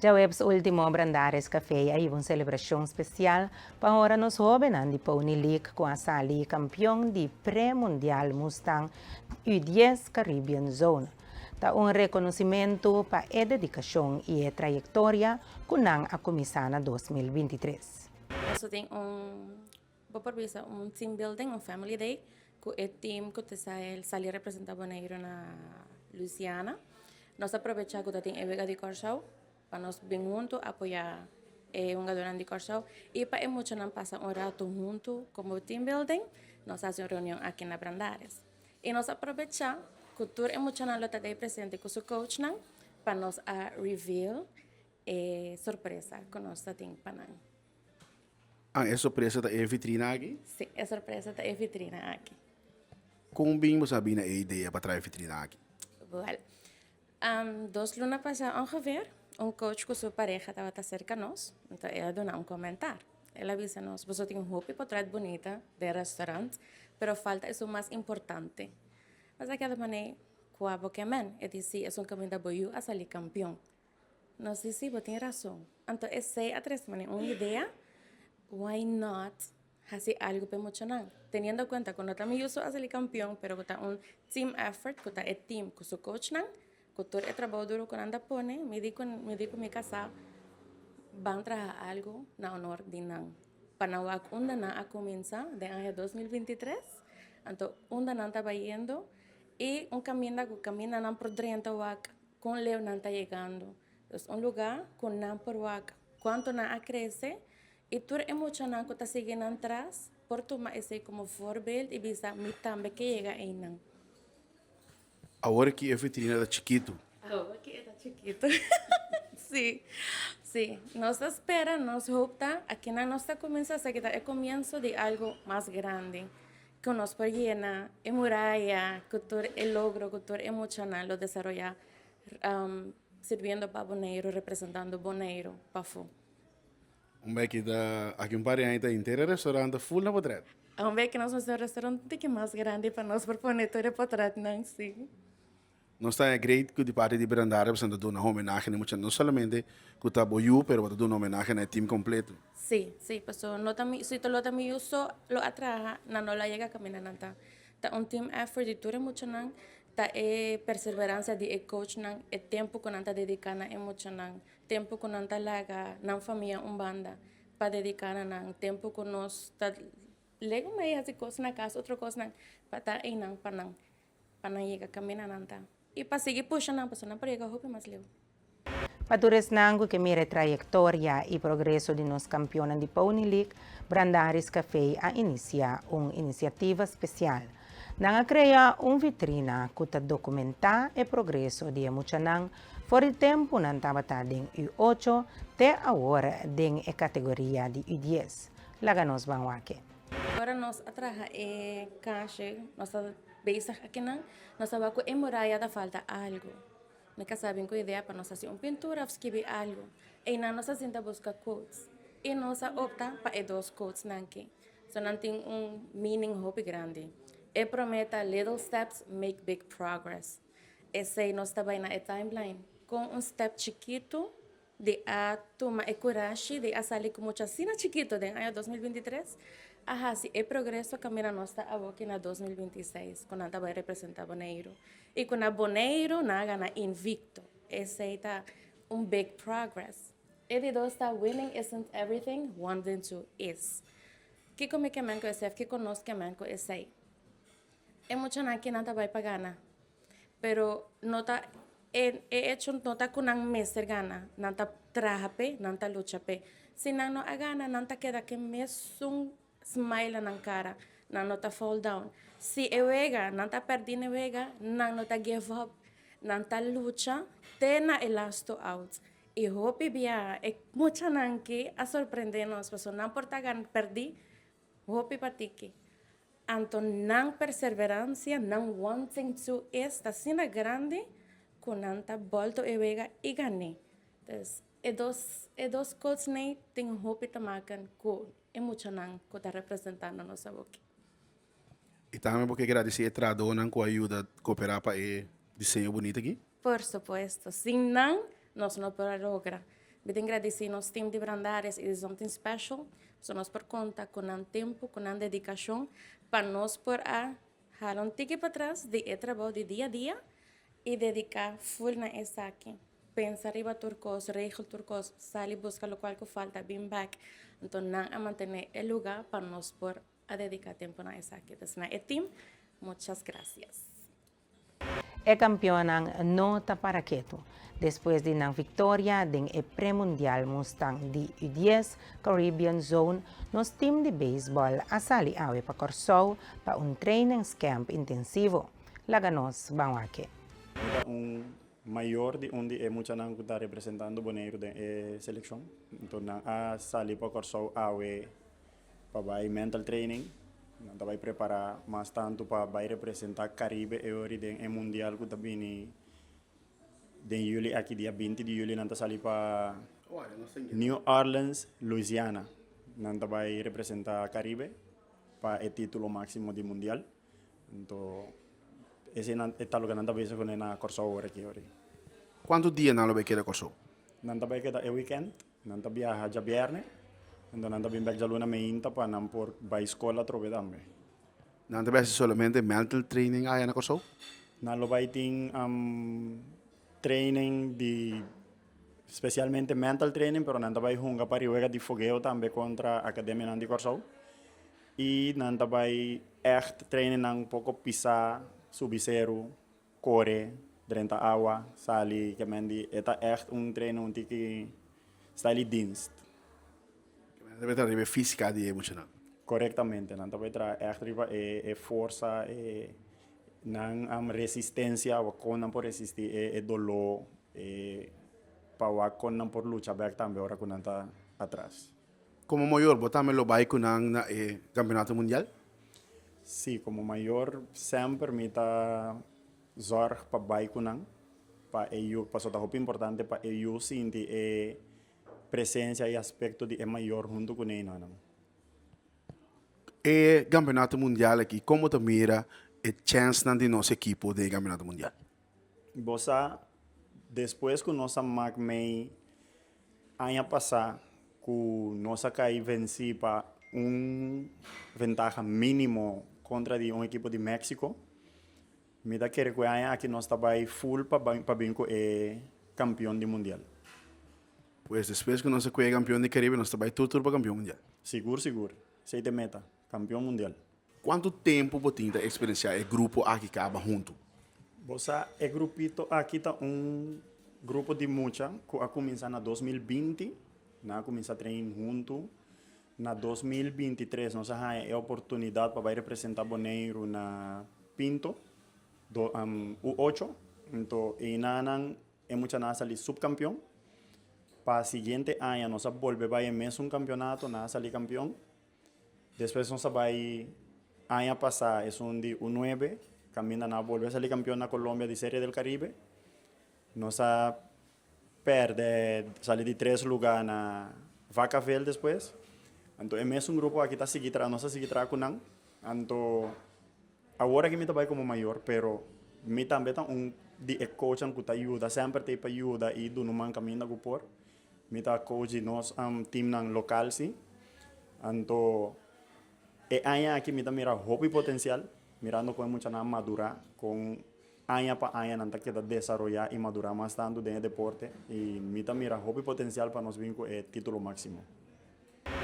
Djaweps último Brandaris Café a hiba un selebrashon spesial pa honra nos hóbennan di Pony League ku a sali kampion di Pre-Mundial Mustang U dies Caribbean Zone. Ta un rekonosimentu pa e dedikashon i e trayektoria ku nan a kuminsá na 2023. Nos tin un, bo por bisa un team building, un family day, ku e team ku ta sali representá Boneiru na Louisiana. Nos a aprovechá ku ta tin e wega di Kòrsou pa nos bin huntu apoyá e hungadónan di Kòrsou i pa e muchanan pasa un ratu huntu komo team building. Nos hasi un reunion aki na Brandaris. I nos a aprovechá ku tur e muchanan lo ta dei presente ku su coachnan pa nos a reveal e sorpresa ku nos ta tin pa nan. Ah, e sorpresa ta e vitrina aki? Sí, e sorpresa ta e vitrina aki. Kon bin bo sa bini e idea pa traha e vitrina aki? Wel, 2 luna pasá ongeveer, un coach ku su pareha tabata serka nos, anto el a duna un komentar. El a bisa nos: "Boso tin hopi portret bunita den restaurant, pero falta esun mas importante." Nos a keda manera: "Kua bo ke men?" E di: "Esun kaminda bo yu a sali kampion." Nos di: "Si, bo tin rason." Anto esei a trese manera un idea, why not hasi algu pa e muchanan? Teniendo kuenta ku no ta mi yu so a sali kampion, pero ku ta un team effort, ku ta e team ku su coachnan, ku tur e trabou duru ku nan ta pone, mi di ku mi kasá, ban traha algu na honor di nan. Pa nan wak unda nan a kuminsá den aña 2023, anto unda nan ta bayendo i un kaminda ku kaminda nan por drenta wak kon leu nan ta yegando. Dus un lugá ku nan por wak kuantu nan a krese i tur e muchanan ku ta sigui nan tras por tuma esei komo voorbeeld i bisa: "Mi tambe ke yega einan." Awor ku e vitrina ta chikitu. Awor ku e ta chikitu. Sí. Nos ta spera, nos hoop ta, aki nan nos ta kuminsá, esaki ta e komienso di algu mas grandi. Ku nos por yena e muraya, ku tur e logro, ku tur e muchanan lo desaroyá sirbiendo pa Boneiru, representando Boneiru pafó. Un bes ta, aki un par di aña ta henter e restaurant full na portret. Un bes ku nos hasi un restaurant un tiki mas grandi pa nos por pone tur e portretnan, sí. Nos ta great ku di parti di Brandaris ta duna homenahe na mucha, no solamente ku ta bo yu, pero ta duna homenahe na e team kompleto. Sí, paso no ta mi, si lo ta mi yu so lo a traha, nan no lo a yega kaminda nan ta. Ta un team effort di tur e muchanan, ta e perseveransia di e coachnan, e tempu ku nan ta dediká na e muchanan, tempu ku nan ta laga nan famia un banda pa dediká na nan, tempu ku nos ta legu mei hasi kos na kas, otro kosnan, pa ta einan pa nan yega kaminda nan ta. I pa sigui pusha nan, pasobra nan por yega hopi mas leu. Pa tur esnan ku ke mira trayektoria i progreso di nos kampionnan di Pony League, Brandaris Café a inisiá un inisiativa spesial. Nan a krea un vitrina ku ta dokumentá e progreso di e muchanan for di tempu nan tabata den U8 te awor den e kategoria di U10. Laga nos ban wak e. Ora nos a traha e kasha, nos ta bezig akinan, nos a wak ku e muraya ta falta algu. Mi kasá a bin ku idea pa nos hasi un pintura òf skibi algu. Einan nos a sinta buska quotes. I nos a opta pa e dos quotesnan aki. So nan tin un meaning hopi grandi. E promé ta "Little steps make big progress." Esei nos ta bai na e timeline. Kon un step chikitu di a tuma e kurashi di a sali ku mucha asina chikitu den aña 2023 a hasi e progreso kaminda nos ta awoki na 2026 ku nan ta bai representá Boneiru. I ku na Boneiru nan a gana invicto. Esei ta un big progress. E di dos ta "Winning isn't everything, wanting to is." Kiko mi ke men ku esei? Kiko nos ke men ku esei? E muchanan aki nan ta bai pa gana. Pero no ta e hecho no ta ku nan mester gana, nan ta traha p'e, nan ta lucha p'e. Si nan no a gana, nan ta keda ku e mesun smile na nan kara, nan no ta fall down. Si e wega, nan ta pèrdí na e wega, nan no ta give up. Nan ta lucha te na e laatste out. I hopi bia e muchanan aki a sorprendé nos, pasobra nan por ta pèrdí hopi patiki. Anto nan perseveransia, nan wanting to is ta asina grandi ku nan ta bòlto e wega i gan'é. Dus e dos quotes nei tin hopi te maken ku e muchanan ku ta representando nos awoki. I tambe bo ke gradisí e trahadónan ku a yuda kooperá pa e diseño bunita aki? Por supuesto. Sin nan, nos no por a logra. Mi ta gradisí nos team di Brandaris i di Something Special, so nos por konta ku nan tempu, ku nan dedikashon, pa nos por a hala un tiki patras di e trabou di dia a dia i dediká full na esaki. Pensa riba tur kos, regel tur kos, sali buska lokual ku falta, bin bèk. Anto nan a mantené e lugá pa nos por a dediká tempu na esaki. Entonces na e team, muchas gracias. E kampeonnan no ta para ketu. Despues di nan viktoria den e Premundial Mustang di U10 Caribbean Zone, nos tim di beisbòl a sali awe pa Kòrsou pa un trainingscamp intensivo. Laga nos ban wak. Mi ta un mayor di un di e muchanan ku ta representando Boneiru den e selekshon. Enton nan a sali pa Kòrsou awe pa bai mental training. Nan ta bai prepará mas tantu pa bai representá Karibe e ori den e mundial ku ta bini den yüli aki, dia 20 di yüli nan ta sali pa New Orleans, Louisiana. Nan ta bai representá Karibe pa e título máksimo di mundial. Anto esei nan e ta loke nan ta bezig kuné na Kòrsou ora aki ori. Kuantu dia nan lo bai keda Kòrsou? Nan ta bai keda e weekend. Nan ta biaha djabièrnè, anto nan ta bin bèk djaluna meinta pa nan por bai skol atrobe tambe. Nan ta bai hasi solamente mental training aya na Kòrsou? Nan lo bai tin training di spesialmente mental training, pero nan ta bai hunga pa riwega di fogeo tambe kontra akademianan di Kòrsou. I nan ta bai ègt trainingnan poko pisá, subi seru, Kore, drenta awa, sali, ke men di e ta ègt un treno un tiki style di dienst. Ke men ta bai traha riba e físika di e muchanan. Korektamente, nan ta bai traha ègt riba e forsa, e nan resistensia, wak kon nan por resistí e doló, e pa wak kon nan por lucha bèk tambe ora ku nan ta atras. Komo mayor bo tambe lo bai ku nan na e kampeonato mundial? Sí, komo mayor semper mi ta zòrg pa bai ku nan, pa e yu, pasobra ta hopi importante pa e yu sinti e presensia i aspekto di e mayor huntu kuné i nan. E kampeonato mundial aki, kon bo ta mira e chènsnan di nos ekipo den e kampeonato mundial? Bo sa, despues ku nos a mak mei Aña pasá ku nos a kai vensí pa un ventaha mínimo kontra di un ekipo di Mexico. Mi ta kere ku e aña aki nos ta bai full pa pa bin ku e kampion di mundial. Pues despues ku nos a kue e kampion di Karibe nos ta bai tur tur pa kampion mundial. Sigur sigur, esei ta e meta, kampion mundial. Kuantu tempu bo tin ta eksperensiá e grupo aki kaba huntu? Bo sa, e grupito aki ta un grupo di mucha ku a kuminsá na 2020. Nan a kuminsá train huntu. Na 2023 nos a haña e oportunidat pa bai representá Boneiru na Pinto, do, U8. Anto einanan e muchanan a sali supkampion. Pa siguiente aña nos a bolbe bai e mesun kampionato, nan a sali kampion. Despues nos a bai aña pasá esun di U nuebe, kaminda nan a bolbe sali kampion na Colombia di Serie del Caribe. Nos a pèrdè, sali di tres lugá na Vacaville despues. Anto e mesun grupo aki ta sigui traha, nos a sigui traha ku nan. Anto awor aki mi ta bai komo mayor, pero mi tambe ta un di e coachnan ku ta yuda, semper ta ei pa yuda i duna un man kaminda ku por. Mi ta coach di nos teamnan local si. Anto e aña aki mi ta mira hopi potencial, mirando con e muchanan a madura, con aña pa aña nan ta keda desaroya y madura mas tanto den e deporte y mi ta mira hopi potencial pa nos bin cu e titulo maximo.